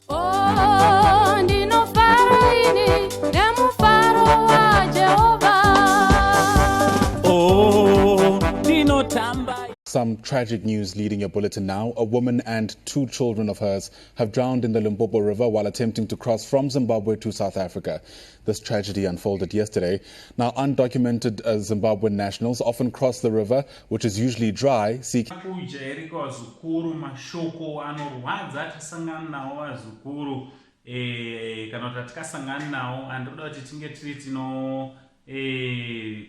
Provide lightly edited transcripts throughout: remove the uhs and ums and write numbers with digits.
Oh, ndinofara ini nemufaro waJehovha. Oh, ndinotamba. Some tragic news leading your bulletin now. A woman and two children of hers have drowned in the Limpopo River while attempting to cross from Zimbabwe to South Africa. This tragedy unfolded yesterday. Now, undocumented Zimbabwean nationals often cross the river, which is usually dry, seeking Kujairika, vazukuru. Mashoko anorwadza atasangana nawo, vazukuru, kana kuti atikasangana nawo, andinoda kuti tinge tiri tino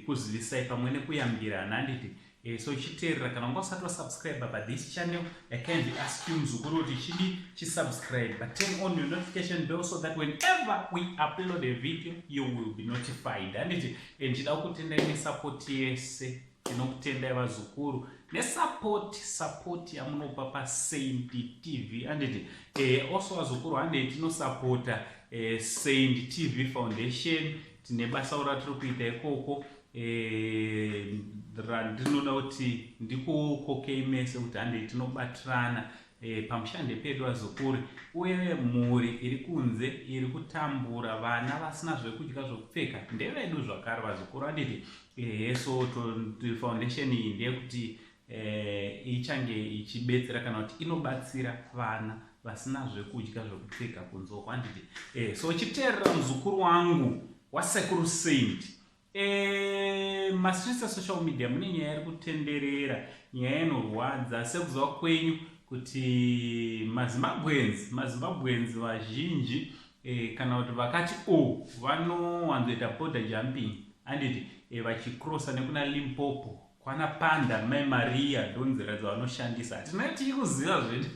kuzivisai pamwe nekuyambirana, handiti? So chiteerera, kana wanga usati wasubscribe pa this channel, I kindly ask you, muzukuru, kuti chidi chisubscribe, but turn on your notification bell so that whenever we upload a video you will be notified, handiti? Ndichida kutendai nesupport yese. Tinokutendai, vazukuru, nesupport, support yamunopa paSaint TV, handiti? Also, vazukuru, handei tinosapota Saint TV Foundation. Tine basa ratiri kuita ikoko randinoda kuti ndikukokei mese kuti handei tinobatirana pamushande pedu, vazukuru. Uye mhuri iri kunze iri kutambura, vana vasina zvekudya, zvokupfeka, ndevedu zvakare, vazukuru, handiti? So foundation iyi ndeyekuti ichange ichibetsera kana kuti inobatsira vana vasina zvekudya, zvekupfeka kunze uko, handiti? So chiteerera, muzukuru wangu waSekuru Saint. Mastreets esocial media mune nyaya iri kutenderera, nyaya inorwadza. Sekuziva kwenyu kuti maZimbabweans vazhinji, kana kuti vakati o vanowanzoita border jumping, handiti? Vachikrosa nekuna Limpopo kwana Panda Mai Maria, ndo nzira dzavanoshandisa. Hatina tiri kuziva zvedu.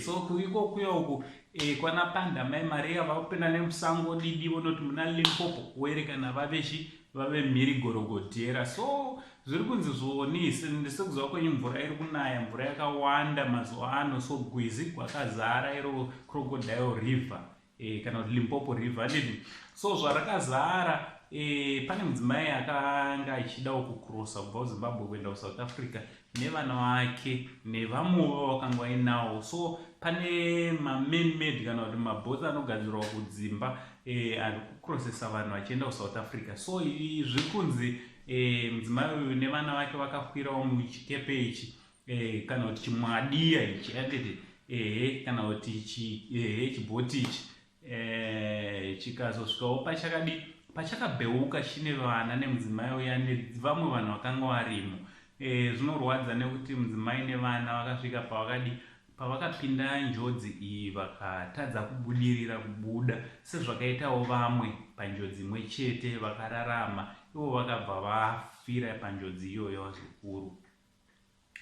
So iko kuya uku kwana Panda Mai Maria, vakupinda nemusango didi, vonoti muna Limpopo, voerekana vavechi vave mhiri gorogodhera. So zviri kunzi zvoni, sekuziva kwenyu, mvura iri kunaya, mvura yakawanda mazuva ano, so gwizi gwakazara iro Crocodile River, kana kuti Limpopo River, handiti? So zvarakazara, pane mudzimai akanga achidawo kukrosa kubva kuZimbabwe kuenda kuSouth Africa nevana vake nevamwewo vakanga vainawo. So pane maman-made kana kuti maboats anogadzirwa kudzimba ari kukrosesa vanhu vachienda kuSouth Africa. So zviri kunzi mudzimai uyu nevana vake vakakwirawo muchikepe ichi, kana kuti chimwadiya ichi, handiti? Ehe, kana kuti ehe, chibhoti ichi, chikazosvikawo pachakadi pachakabheuka chine vana nemudzimai uya nevamwe vanhu vakanga varimo. Zvinorwadza nekuti mudzimai nevana vakasvika pavakadi pavakapinda njodzi iyi, vakatadza kubudirira kubuda sezvakaitawo vamwe panjodzi imwe chete vakararama. Ivo vakabva vafira panjodzi iyoyo, vazukuru.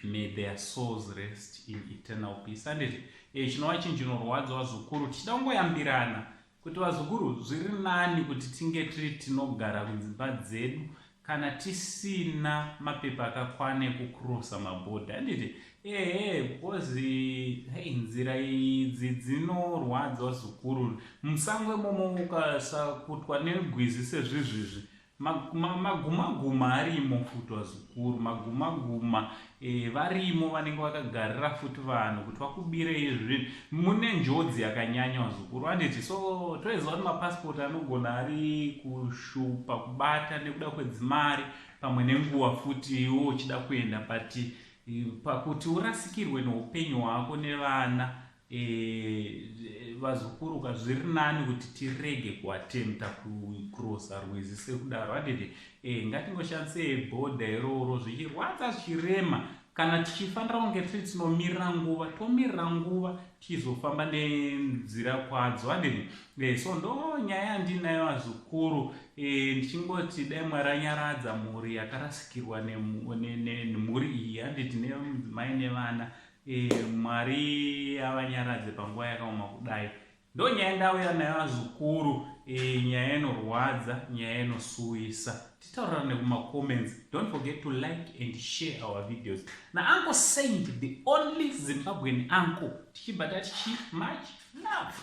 May their souls rest in eternal peace, handiti? Chinova chinhu chinorwadza, vazukuru. Tichida kungoyambirana kuti, vazukuru, zviri nani kuti tinge tiri tinogara kudzimba dzedu kana tisina mapepa akakwana ekukurosa mabhodha, handiti? Ehe, because hey, nzira idzi dzinorwadza, vazukuru. Musango imomo ukasakutwa negwizi sezvizvizvi, magumaguma arimo futi, vazukuru. Magumaguma varimo, vanenge vakagarira futi vanhu kuti vakubirei zvinhu. Mune njodzi yakanyanya, vazukuru, handiti? So toiziva kuti mapasipoti anogona ari kushupa kubata nekuda kwedzimari pamwe nenguva futi iwo uchida kuenda, but pakuti urasikirwe neupenyu hwako nevana, vazukuru ka, zviri nani kuti tirege kuatempta kukrosa rwizi sekudaro, handiti? Ngatingoshandisei bhodha iroro. Zvichirwadza, zvichirema, kana tichifanira kunge tiri tinomirira nguva, tomirira nguva tichizofamba nenzira kwadzo, handiti? So ndo nyaya yandinayo, vazukuru. Ndichingoti dai Mwari anyaradza mhuri yakarasikirwa nemhuri iyi, handiti? Nemudzimai nevana, Mwari avanyaradze panguva yakaoma kudai. Ndo nyaya ndauya nayo, vazukuru. Nyaya inorwadza, nyaya inosuwisa. Titaurirane kumacomments. Don't forget to like and share our videos. NaUncle Saint, the only Zimbabwean uncle, tichibva tati chi much love.